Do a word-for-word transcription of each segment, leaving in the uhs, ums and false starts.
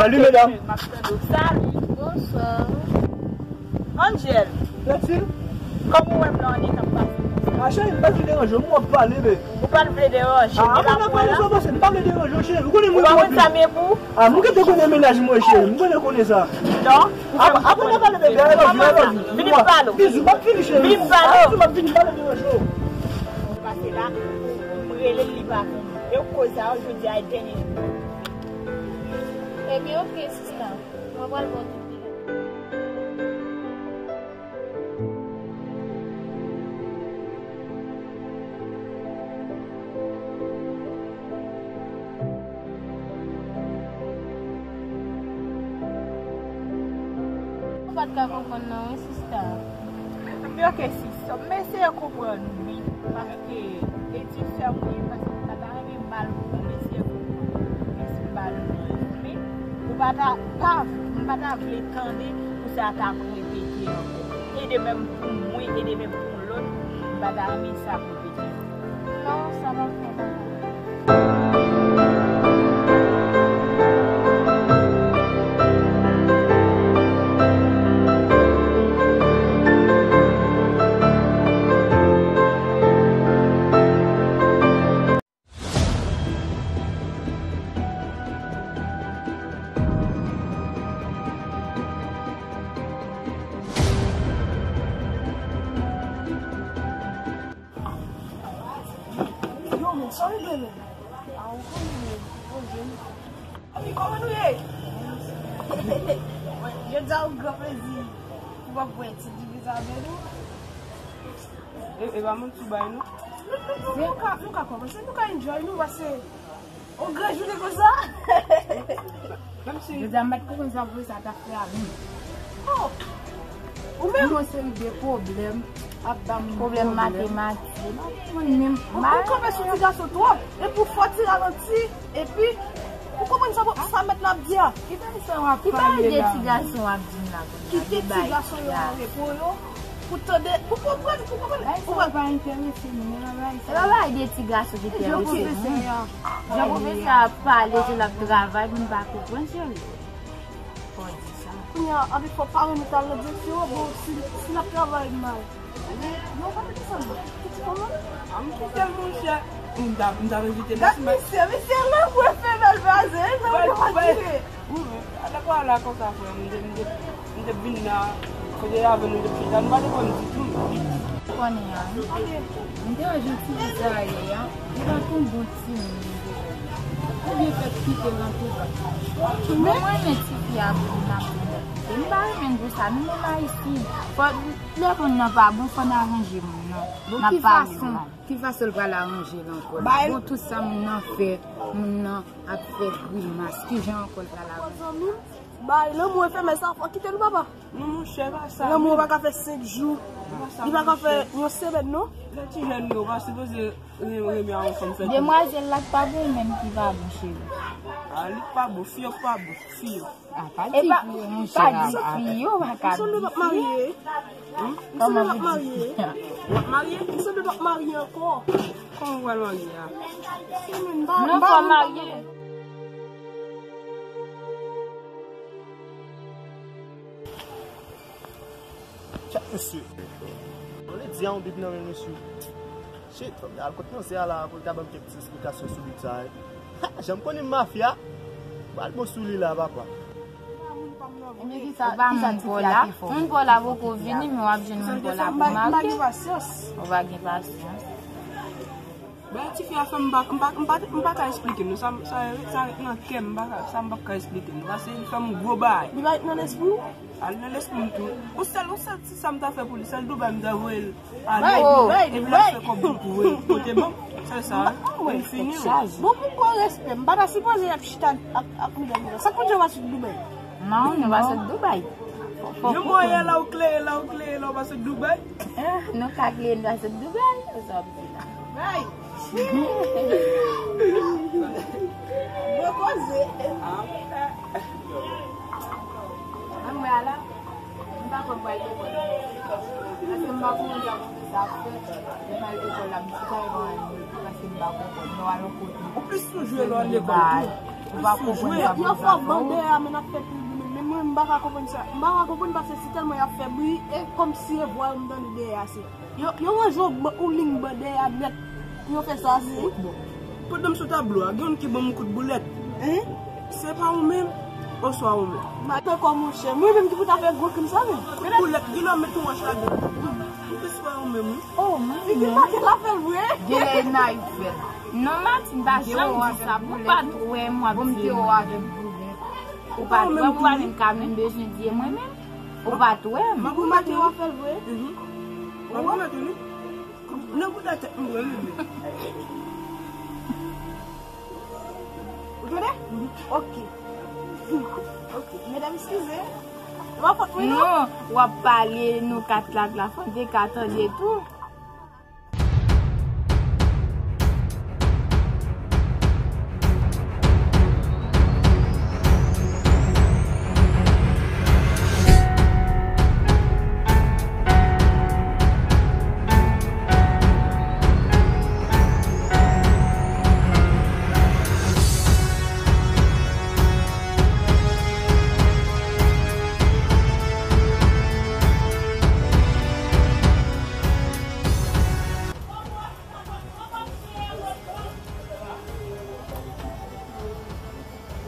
Salut, medam. M ap tande w. Salut. Bonsoir. Angel. Kòman w wè m la, an etan m pase? A, cheri, m pa vle deranje w, m wè w ap pale, men. Ou pa t vle deranje. A, avan n ap pale sa, paske m pa vle deranje w, cheri. Ou konnen mwen. Ou pa konn sa m ye pou ou? A, mwen gentan konnen mennaj mwen, cheri. Mwen gentan konnen sa. Non. Apre n ap pale, bebe, I love you, I love you. Vini m pale w. Bizou, m ap vini, cheri. Vini m pale w. A, bizou, m ap vini, m pa vle deranje w. Ou pase la, m rele l, li pa vini. E koz sa yo, jodi a, e dènye jou. Ebyen, oke, sista. Mwen pral ba w tout li. Ou pa t ka konprann non, wi, sista. Ebyen, oke, sis. M eseye konprann, wi. Paske e difisil, wi, paske m pa ta renmen mal pou ou, m eseye konprann. Men si m ba nou rezon, men ou pa ta, pa, m pa ta vle tande pou sa ta ap repete ankò. E de menm pou mwen, e de menm pou lòt, m pa ta renmen sa ap repete ankò. Non, sa pa fè bagay. Yo, men, sa w regle menm? A, ou konnen, men, ou jèn. Ami, kòman nou ye? Jodi a, yon gran plezi pou w ap wè ti divizyon avè nou. E, e pa manti w bay, non. Nou, nou, nou, nou ka, nou ka kòmanse, nou ka enjoy nou, paske yon gran jounen konsa. Menm si jodi a, m pa t konprann sa pou sa t ap fè avè m. Oh! Ou menm? Yon seri de pwoblèm ap ba m pwoblèm. Pwoblèm matematik. Ou, ou kanpe sou ti gason twòp, epi w fò ti ralanti, epi ou konprann sa, sa mèt la ap di a. Ki bagay sa w ap pale la? Ki bagay de ti gason w ap di m la kounye a? Kite ti gason yo an repo yo. Pou tande, pou konprann, pou konprann. Bagay sa yo pa enterese m, men bagay sa yo. E pa bagay de ti gason ki enterese m. Jan pwofesè a pale, jan l ap travay, pou m pa konprann, cheri. Fò w di sa. Kounye a, anpi fò paran nou t al nan direksyon an, bon, si, si l ap travay mal. Non, pa mete sa non. Pitit kòman? A, m kite l, monchè. M ta, m ta envite l. Gad misye, misye la pou fè bèl baze, non, yo pa tire. Wi, wi. Alè kwa la konsa, frè m, m te, m te, m te vin la, kote avè nou te chita, nou pa te konn ditou. Konnen an, wi. M te wè jan ti vizaye a, li pa t yon bon timoun li te ye. Ou byen fèk kite l antouka. Mwen, mwen renmen tifi a pou m ap di l. E m pa renmen l pou sa, nou menm Ayisyen. Fò, lè moun nan pa bon, fò n aranje moun nan. N ap pale mal. Ki fason l pral aranje l ankò la? Bon, tout sa moun nan fè, moun nan ap fè grimas. Kijan ankò l pral aranje? Bay lanmou enfèmèl sa, fò kite l, papa. Non, monchè, pa sa. Lanmou pa ka fè senk jou. Li pa ka fè yon semèn, non. Lè ti jèn yo pa sipoze renmen a yon fanm fè. Demwazèl la k pa bon, menm ki pa bon, cheri. A, li k pa bon, fi yo k pa bon, fi yo. A, pa di fi yo, monchè, pa di fi yo, pa ka di fi yo. M sanble m ap marye. M sanble m ap marye. W ap marye? M sanble m ap marye ankò. Kòman w pral marye a? Non, fò w marye. Tchak, mesye. Mwen vle di a yon bib nan men mesye. Shit, fò m al kot manzè a la pou l ka ban m kèk ti esplikasyon sou bib sa a. Ha, jan m konnen m mafya. M pral bon sou li la, papa. Ou pa moun pa w la. Moun pa w la poko vini, men w ap jwenn moun pa w la pou make. Ou pa gen pasyans. Ba tifi a fè m, m pa, m pa, m pa, m pa ka esplike nou. Sa, sa, sa ret nan kè m, m pa ka, sa m p ap ka esplike nou. Paske li fè m gwo bagay. Li pa ret nan lespri w? Al nan lespri m tou. Yon sèl, yon sèl ti sa m ta fè pou li, sèl Dubai m ta voye l ale. Epi l ap fè kòb tou pou voye l pote ban m. Sèl sa, wi. Fini, wi. Bon, pou gwo respè, m pa ta sipoze ap chita ak, ak medam yo. Sa k fè w pa sot Dubai? Non, nou pa sot Dubai. Fò, fò, yo mwen la ou klere, la ou klere, la ou pa sot Dubai. Eh, nou ka klere, nou pa sot Dubai. Sa w ap di la. Bay. Bon koze. Ann wè a la. M pa kwè m pral lekòl. Paske m pa konn jan pou sa ap fèt. Lè m al lekòl la, m ti kare pa anyen. Paske m pa konprann. Lè w al yon kote. Ou plis sou jwe lè w al lekòl tou. Ou pa konprann sa pou yo fè w ban dèyè a, men n ap fè pil bri menm. Men mwen, m pa ka konprann sa. M pa ka konprann paske si tèlman y ap fè bri, e kòmsi e vwa yo m tande dèyè a se. Yo, yo ranje yon ban, yon liy ban dèyè a nèt pou yo fè sa se. Bon, pandan m sou tablo a, gen youn ki ban m kout boulèt. Hein? Se pa ou menm, oswa ou menm? Maten kò monchè. Mwen menm ki pou ta fè gwo krim sa menm. Kout boulèt, gen lè w met yon wòch ladan. Ou te swa ou menm, wi. Oh, mwen. Li te make l ap fè l vre. Genlè e nayif fè l. Non, Martine, pa janm di sa. Ou pa t wè m w ap di. Ou pa t wè m, ou pa menm ka menm bezwen di e mwen menm. Ou pa t wè m. Mwen pou maten w ap fè l vre. Mhm. Mwen pou maten, wi. Nan kout tèt mwen, wi. Ou tande? Ok. Ok. Medam, eskize. Se pa fòt mwen, non. Non, w ap pale, nou kat la, la fanm te ka tande tou.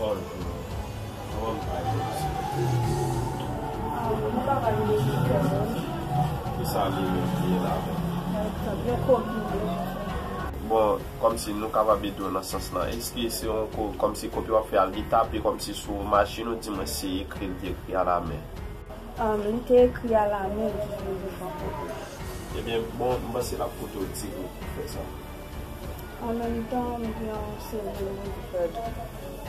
Bonjou. Kòman m ka ede w, silvouplè? Ah, m pa konn bezwen pèsòn. Kisa li menm ki ye la menm? Yon kopi. Bon, kòmsi nou kapab ede w nan sans lan. Èske se yon ko-, kòmsi kopi w ap fè a, li tape kòmsi sou machin ou di mwen se ekri l te ekri alamen? Um, li te ekri alamen, li te ekri devan kote. Ebyen, bon, m panse l ap koute w ti kou pou fè sa. An menm tan, m gen yon seri de moun ki fè tou.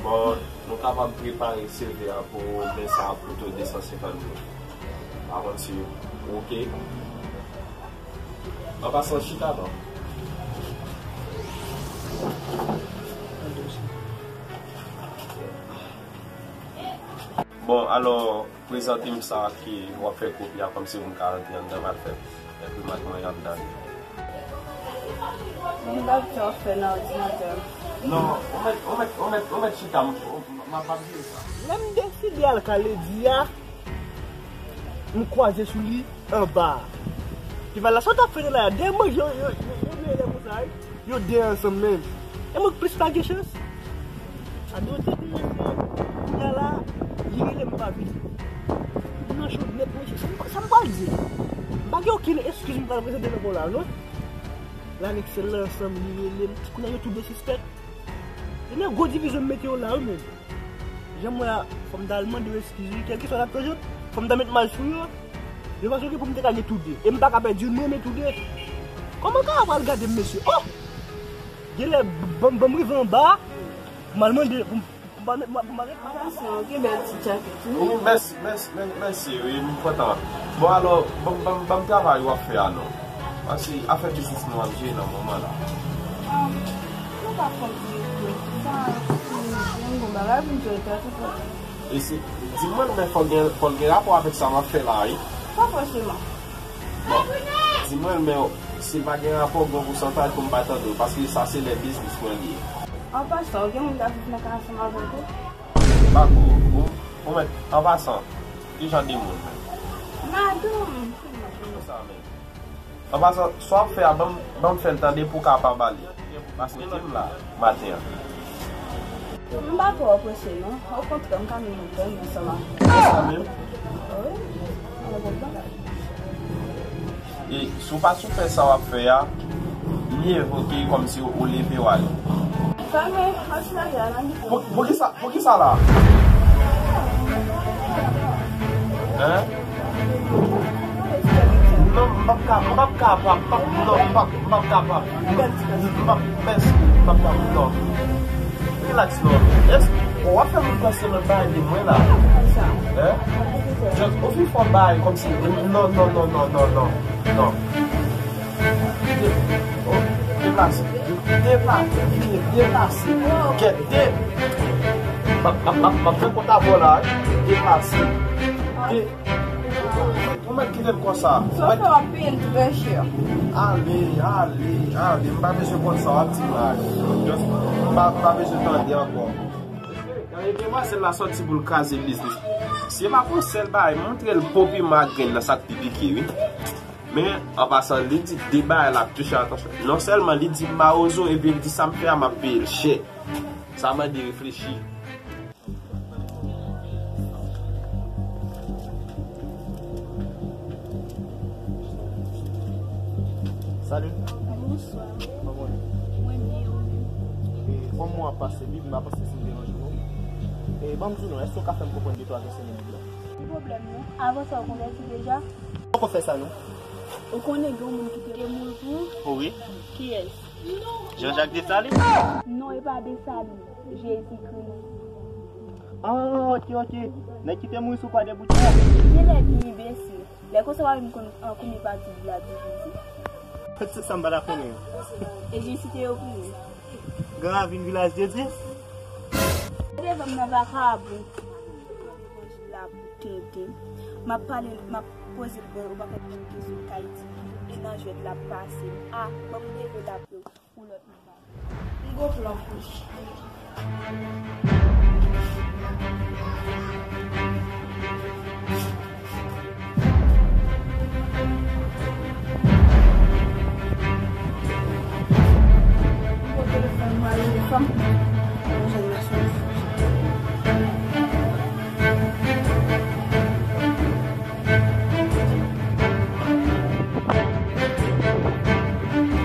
Bon, nou kapab prepare C V a pou ou, men sa ap koute w de san senkant goud. Pa konn si ou oke. An pasan, chita non. Bon, alò, prezante m sa ke w ap fè kopi a kòmsi pou m ka rantre anndan m al fè enprimat mwen anndan li. M pa t ap fè nan òdinatè. Non, ou mèt, ou mèt, ou mèt, ou mèt chita, m, m, m ap, m ap jere sa. Lè m deside al Kaledi a, m kwaze sou li anba a. Epi la, sa w t ap fè la a? Dèyè manje, yo, yo, yo, yo dèyè konsa, wi. Yo de ansanm menm. E mwen k plis pa gen chans. Ade yo te de ansanm. Kounye a la, li rele m pa vini. M nan cho nèt, mwen, sa m, sa m pral di? M pa gen okenn eskiz m pral prezante nan kò la, non. Lanèk sèl la ansanm, li rele m. Kounye a yo tou de sispèk. Se nan gwo divizyon m mete yo la, wi, menm. Jan m wè a, fò m ta al mande yo eskiz, wi. Kèlkeswa l ap tanjant, fò m ta met mal sou yo. De fason ke pou m te ka gen toude. E m pa ka pèdi youn, mwen renmen toude. Kòman ka pral gade m, mesye? Oh! Genlè, ban m, ban m rive anba, pou m al mande, pou m, pou m pa met, pou m pa met mal. Attention, gen bèl ti djakèt, wi. Wi, mèsi, mèsi, mè-, mèsi, wi, m kontan. Bon, alò, ban m, ban m, ban m travay w ap fè a non. Paske afè biznis nou ap jere nan moman la. Ah, nou pa fè dirèk, sa, yon bon bagay pou m jere tèt ou. E se, di mwen, men fò gen, fò gen rapò avèk sa m ap fè la, wi. Pa fòseman. Bon, di mwen, men si pa gen rapò, gen pousantaj pou m pa tande w, paske sa se lè biznis mwen li ye. An pasan, ou gen moun k ap viv nan kay ansanm avèk ou? M pa ko, ou, ou mèt, an pasan, ki jan de moun? Madanm. Konsa menm. An pasan, sa w ap fè a, ban m, ban m fè l tande pou w ka pa pale. Paske m la, maten an. M pa twò prese, non. Okontrè, m ka menm tann ansanm avè w. Sa menm? Wi. Mwen kontan. E, si w pa sou fè sa w ap fè a, mye vo ke kòmsi ou leve w ale. Fèmen, anti lage a nan gite. Pou, pou ki sa? Poukisa la? Hein? Non, m p ap ka, m p ap kapab, m p ap, non, m p ap, m p ap kapab. M p ap, mèsi, m p ap kapab, non. Relax, non. Èske w ap fè moun panse lòt bagay de mwen la? Hein? Just, ou fin fè yon bagay kòmsi, non, non, non. De-, oh, deplase. Deplase. Vini, deplase. Gèt, de-, m ap, m ap, m ap, m ap fè kont avè w la, wi. Deplase. De-, ou mèt kite m konsa. Sa w fè w ap peye l trè chè. Ale, ale, ale. M pa bezwen konn sa w ap di m la. Just, m pa, m pa bezwen tande ankò. Demwazèl la sòti pou l kraze biznis. Si e pa pou sèl bagay, montre l po piman ak grenn nan sa k pi pike, wi. Men, an pasan, li di de bagay l ap touche atansyon. Non sèlman li di m mawozo, epi l di sa m fè a, m ap peye l chè. Sa mande reflechi. Salut. Bonswa. Kòman w ye? Mwen byen, ou menm? E, kòm mwa ap pase vit, m pa panse si m deranje w. E, ban m di w non, èske w ka fè m konprann de twa versè nan Bib la? Ki pwoblèm non? Avan sa, ou konvèti deja? Poko fè sa non. Ou konnen gen yon moun ki te mouri pou ou? O wi. Kiyès? Jean-Jacques Dessalines? Non, e pa Dessalines. Jezikri. Ah, ok, ok. Nèg ki te mouri sou kwa de bout la? Genlè di enbesil. Lè konsa w pa menm konn, ah, konbyen pati Bib la di Jezi. Se sa m pa ta konnen. E Jezi te yo pou ou. Gran Ravin, Vilaj de Dye. Devan m nan vakabon. Levanjil la pou tenten. M ap pale, m ap poze l, bon, ou pa konn ki sou kay di. E nan jwèt l ap pase. Ah, ban m leve l ap yo. Pou lòt nèg la. M gon plan pou li. M gon telefòn, m al rele fanm. Yon jèn gason.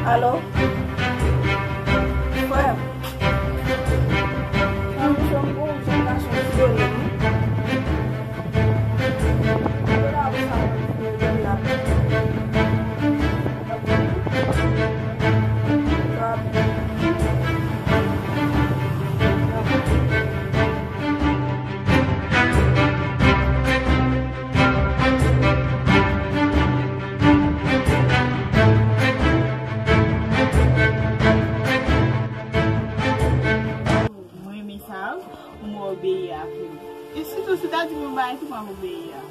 Alo? Frè m. Nan misyon m pou w, jèn gason ki done m. Dola pou sa mwen fè, jèn la. Mwen renmen sa, pou mwen obeyi avè l. E sitou si ta di m yon bagay tou, m ap obeyi a.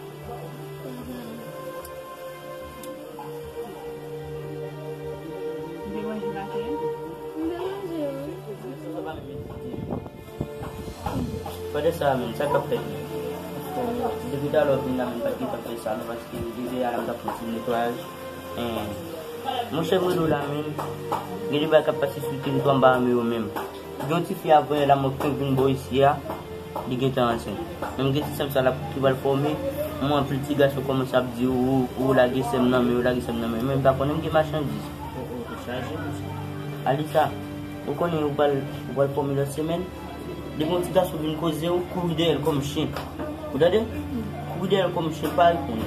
M deranje maten an? M deranje, wi. Frè de sa, menm, sa k ap fèt menm? Depi talè w vin la, menm, pa t gentan fè sa, non, paske depi yè a la, m t ap fè yon ti netwayaj. Eh, monchè, m rele w la, menm, gen de bagay k ap pase sou teritwa, m pa renmen yo menm. Gen yon tifi avan yè la, mwen fenk vin bò isi a, li gentan ansent. Menm gen ti sè m sa la ki pral fòme, mwen anpil ti gason kòmanse ap di, ou, ou lage sè m nan men, ou lage sè m nan men, men m pa konnen m gen machandiz. Alisa, ou konnen ou pral, ou pral fòme lòt semèn? Depi yon ti gason vin koze w, kouri dèyè l kòm chen. Ou tande? Kouri dèyè l kòm chen, pa reponn.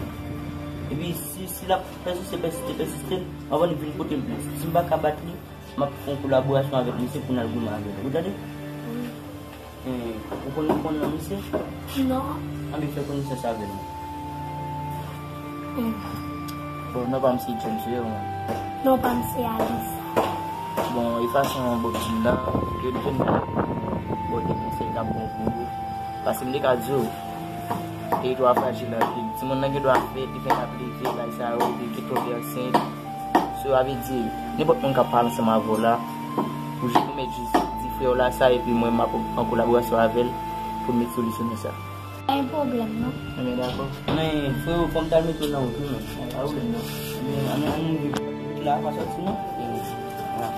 Epi si, si l ap pèsiste, pèsiste, pèsiste, anvan li vin pote m plent. Si m pa ka bat li, m ap fè yon kolaborasyon avèk misye pou n al goumen avè l. Ou tande? Wi. Eh, ou konn, ou konn non misye? Non. Anben fè konesans avè l. Hmm. Bon, non pa m se James, wi, ou menm? Non pa m se Alice. Bon, e fason Bob di m nan, yo di m, bon, de konsèy k ap bon pou ou. Paske m te ka di w, teritwa a frajil anpil. Timoun nan gen dwa fèt, li fèk ap leve, bagay sa yo, epi gen twòp ansent. So, sa vle di, nenpòt moun k ap pale ansanm avè w la, ou jis, ou mèt jis di frè w la sa, epi mwen, m ap an kolaborasyon avè l pou n met solisyon nan sa. Pa gen pwoblèm, non. Ebyen, dakò. Men, freo, fò m t al mete w nan wout, wi, men. Pa gen pwoblèm, non. Men, ann, ann, ann, la, pa sòti, non. Ebyen, a.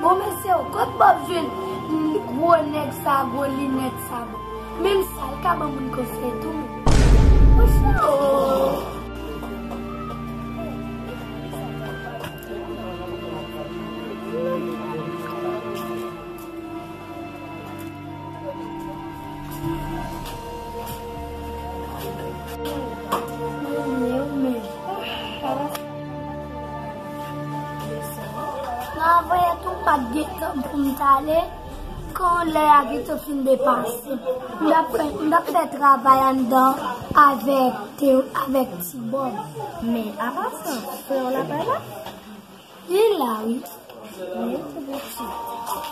Bon, mesye, kot Bob jwenn gwo nèg sa, gwo linèt sa, bon? Menm sa, l ka ban moun konsèy tou. Monchè, oh! Nan avanyè tou, m pa t gen tan pou m t ale. Kan lè a gentan fin depase, m t ap fè, m t ap fè travay anndan avèk, avèk Ti Bòb. Men, apa sa, frè w la pa la? Li la, wi. Wi, se boutik.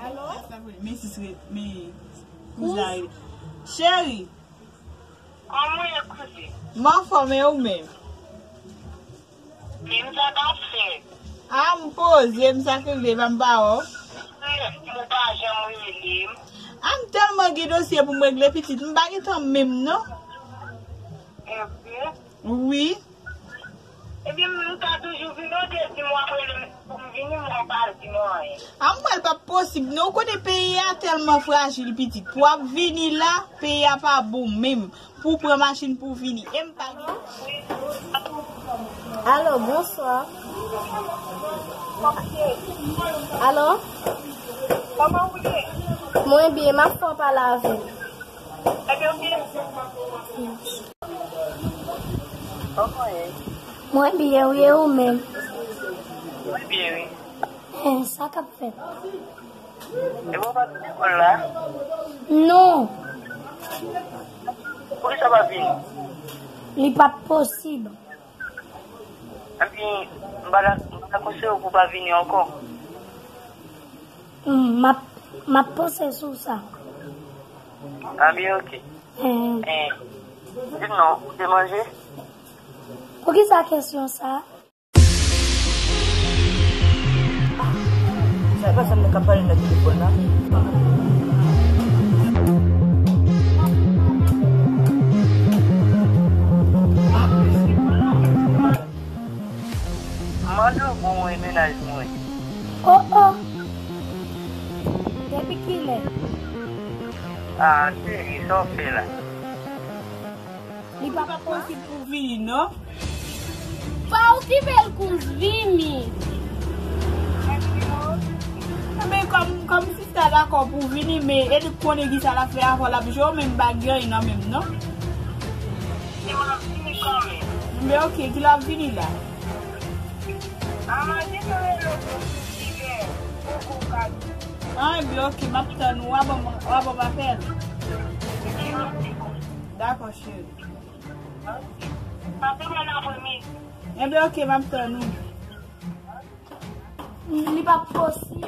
Alo? Men si se, men, kouzen. Cheri! Kòman w ye, kouzin? M anfòm, e ou menm? Menm sa k ap fèt. A, m poze m, sa k rive, pa m pa wè w. Ou pa janm rele m. A, m tèlman gen dosye pou m regle, pitit, m pa gen tan menm, non. Wi. Ebyen, m ka toujou vini, ou te di m w ap rele m pou m vini, m wè w pa di m anyen. A, m wè l p ap posib, non. Ou konnen peyi a tèlman frajil, pitit. Pou w ap vini la, peyi a pa bon menm. Pou w pran machin pou w vini. E m pa gen. Alo, bonswa. Alo? Kòman w ye? Mwen byen, m ap fè w pale avè m. Ebyen, w byen? Kòman w ye? Mwen byen, wi, e ou menm? Mwen byen, wi. Eh, sa k ap fèt? E bon, w pa t lekòl la? Non. Poukisa w pa vini? Li p ap posib. Anpi, m pa ta, m pa ta konseye w pou w pa vini ankò. Hmm, m ap, m ap panse sou sa. Anpi, oke. Hmm. Eh, di m non, ou te manje? Poukisa kesyon sa? Sa e pa sa m nan k ap pale nan telefòn la? M mande w pou mwen menaj mwen. Oh, oh. Depi kilè? Ah, cheri, sa w fè la? Li pa posib pou vini, non. Pa okipe l, kouzen, vini. Men kòm, kòm sista dakò pou vini, men e li k konnen kisa l ap fè avè w, l ap jwe w, men m pa gen anyen nan men m, non. Men oke, kilè w ap vini la? Ah, ebyen, oke, m ap tann ou, w a ban m, w a ban m apèl. Dakò, cheri. Ebyen, oke, m ap tann ou. Li pa posib.